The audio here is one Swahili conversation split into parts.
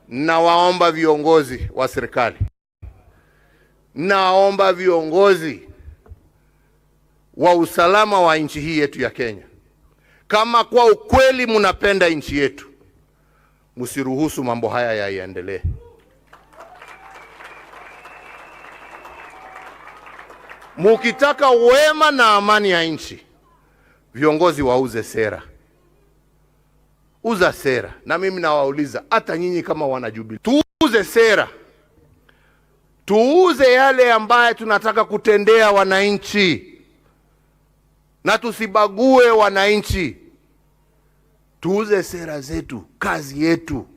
Nawaomba viongozi wa serikali, naomba viongozi wa usalama wa nchi hii yetu ya Kenya, kama kwa ukweli mnapenda nchi yetu, msiruhusu mambo haya yaendelee. Mukitaka wema na amani ya nchi, viongozi wauze sera, uza sera. Na mimi nawauliza hata nyinyi kama wanajubilee, tuuze sera, tuuze yale ambaye tunataka kutendea wananchi, na tusibague wananchi. Tuuze sera zetu, kazi yetu,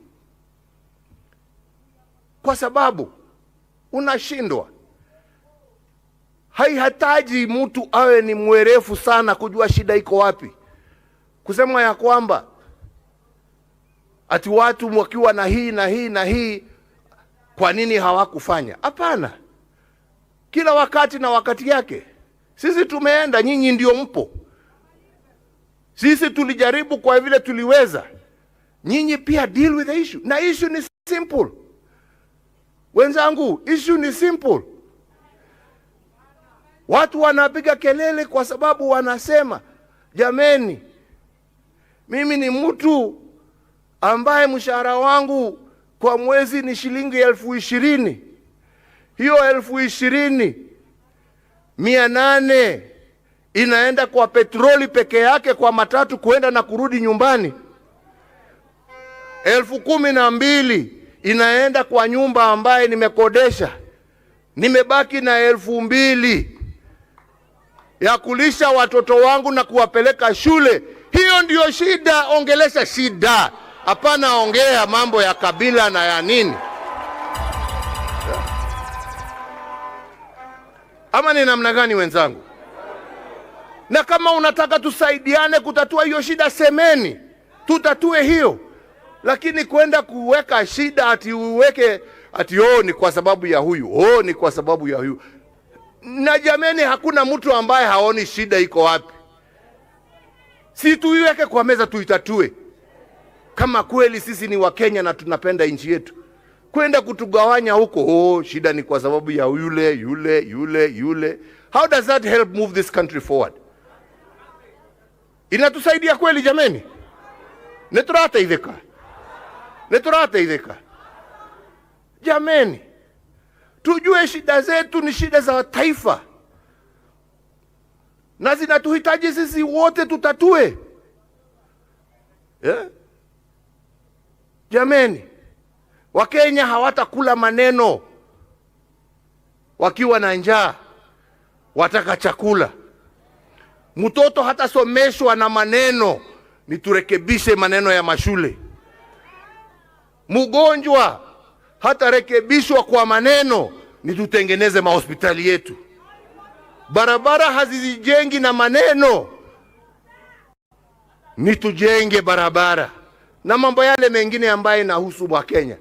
kwa sababu unashindwa. Haihitaji mtu awe ni mwerefu sana kujua shida iko wapi, kusema ya kwamba ati watu wakiwa na hii na hii na hii, kwa nini hawakufanya? Hapana, kila wakati na wakati yake. Sisi tumeenda, nyinyi ndio mpo. Sisi tulijaribu kwa vile tuliweza, nyinyi pia deal with the issue. Na issue ni simple, wenzangu, issue ni simple. Watu wanapiga kelele kwa sababu wanasema, jameni, mimi ni mtu ambaye mshahara wangu kwa mwezi ni shilingi 20,000. Hiyo 20,800 inaenda kwa petroli peke yake, kwa matatu kuenda na kurudi nyumbani. 12,000 inaenda kwa nyumba ambaye nimekodesha. Nimebaki na 2,000 ya kulisha watoto wangu na kuwapeleka shule. Hiyo ndiyo shida. Ongelesha shida, hapana ongea mambo ya kabila na ya nini. Ama ni namna gani wenzangu? Na kama unataka tusaidiane kutatua hiyo shida, semeni tutatue hiyo, lakini kwenda kuweka shida ati uweke ati oh, ni kwa sababu ya huyu, oh, ni kwa sababu ya huyu. Na jameni, hakuna mtu ambaye haoni shida iko wapi. Si tuiweke kwa meza tuitatue, kama kweli sisi ni Wakenya na tunapenda nchi yetu. Kwenda kutugawanya huko, oh, shida ni kwa sababu ya yule yule yule yule. How does that help move this country forward? Inatusaidia kweli jameni? Niturateithika, niturateithika jameni. Tujue shida zetu ni shida za taifa na zinatuhitaji sisi wote tutatue, yeah? Jameni, Wakenya hawatakula maneno wakiwa na njaa, wataka chakula. Mtoto hatasomeshwa na maneno, ni turekebishe maneno ya mashule. Mgonjwa hatarekebishwa kwa maneno, ni tutengeneze mahospitali yetu. Barabara hazizijengi na maneno, ni tujenge barabara na mambo yale mengine ambayo inahusu Wakenya.